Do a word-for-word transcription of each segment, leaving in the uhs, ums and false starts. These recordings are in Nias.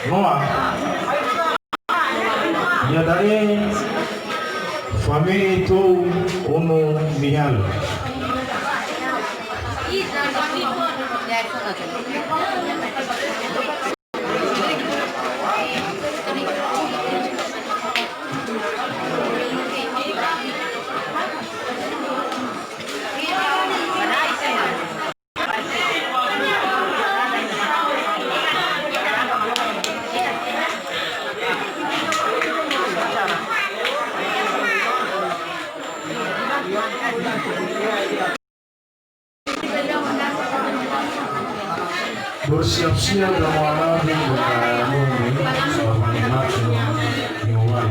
Noa. Iada'e famili tou ono mihalö. Bersiap-siap ya, Muhammad, buka nome, selamat makan, nyawai.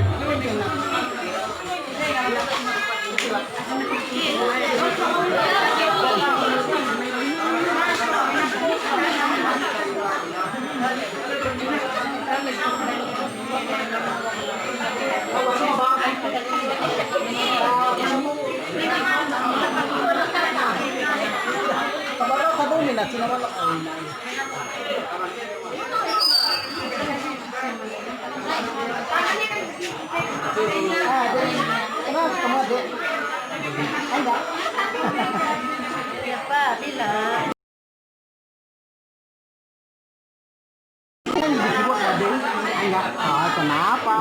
Kan gitu buat ada. Enggak, ah, kenapa?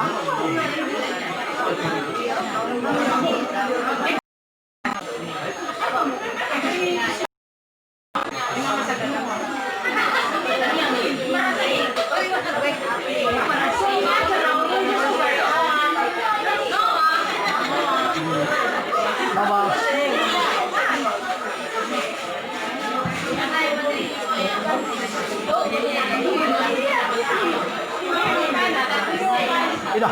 Baba. Ida.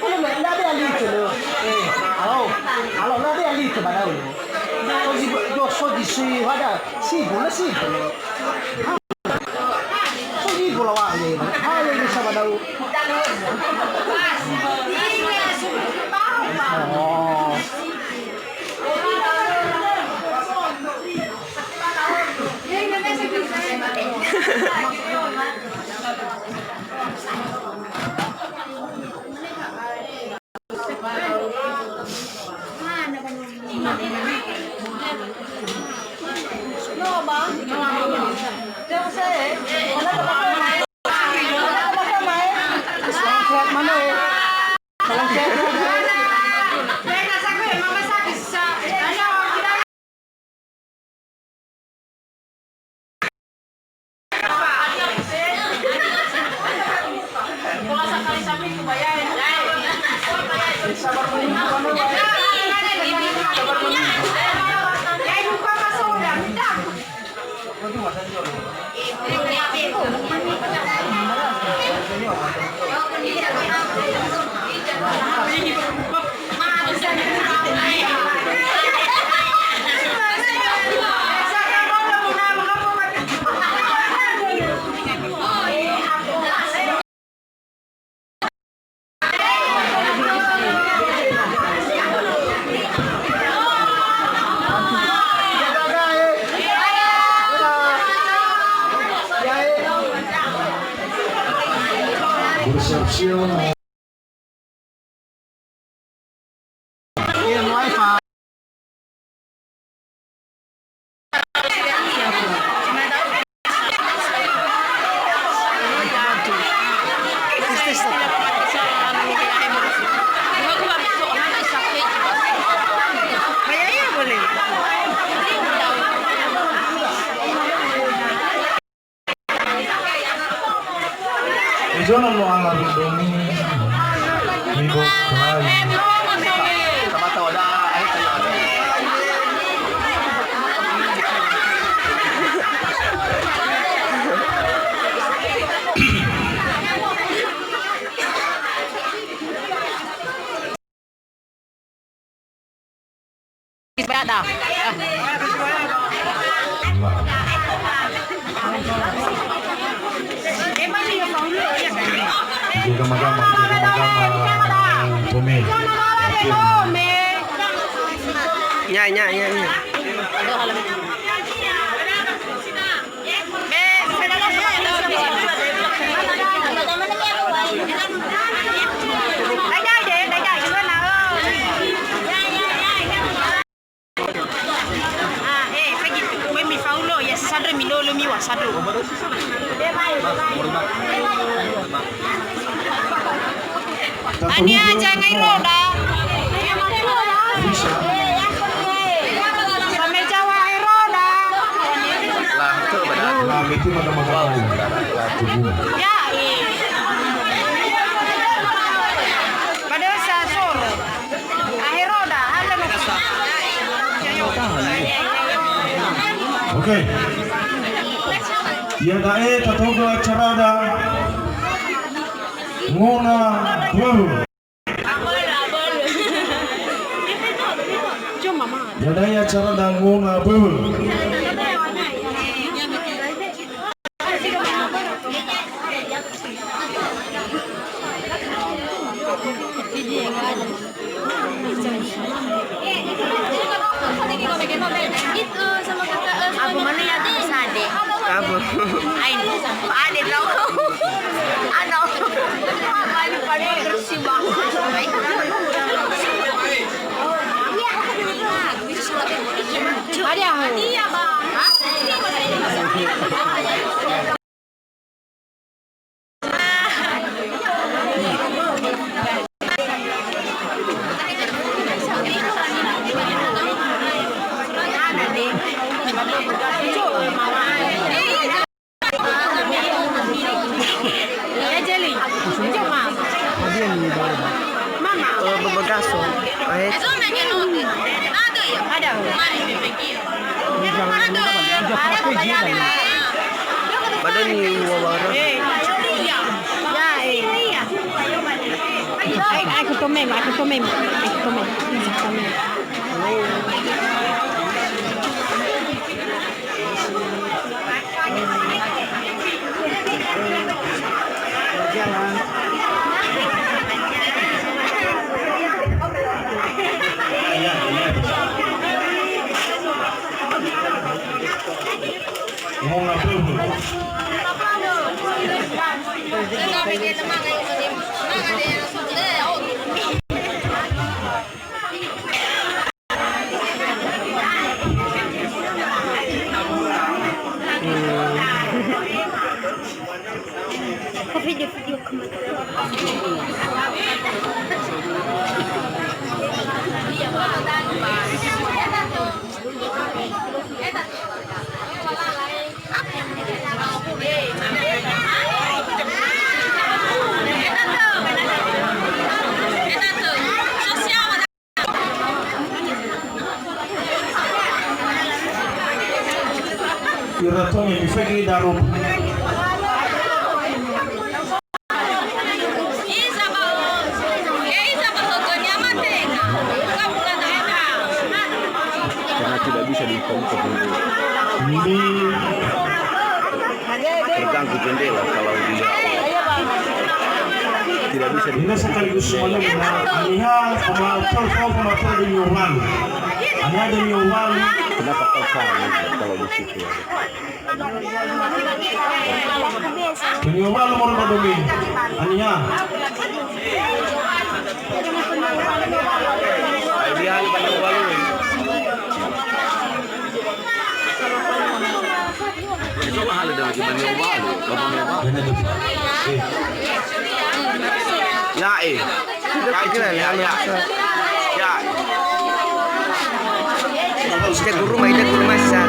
Ulu me, la de alite lo. Eh, alo. Alo, la de alite ba dau lo. So di, yo so di si, wada. Si, bola si, bola. So di, bola wa, ye. Ha, ye, ye, sa ba dau. Oh. Bersiap-siap. Ejono no ala rudoni, mibokai. Ibadah. Jaga magama, jaga magama, Pome. Nya, nya, nya, nya. Ani aja ngai roda. Sampai Jawa ai roda. Lah, itu pada. Lah, itu pada makan. Ya, iya. Pada sasur. Ahe roda, halo. Oke. Iada'e tatoga acarada Ngona Böhö. Iada'e acarada Ngona Böhö. Aku mana ya tuh sade. Apa? Ain, ade tau. Ano, paling paling bersih banget. Ada. Iya, Bang. Eh, bebegaso. Eh. Ada. Padahal ni wawara. Ya, eh. Ai, ai, aku tomeng, aku tomeng, aku tomeng, aku tomeng. Video, video, come on. Ira tome mi fege daru. Karena tidak bisa dibuka-buka pintu. Ini terganggu jendela kalau dia tidak bisa di- Ini sekaligus semuanya benar. Aniha pemater, pemater di Nyoman. Aniha di Nyoman. Kenapa kau kalah kalau di situ? Penioba nomor dua domi. Aniha. Ai, dia ni penioba lu. Coba hal dengan penioba lu, penioba. Ya, eh. Ya, eh. Kita guru, main guru masa.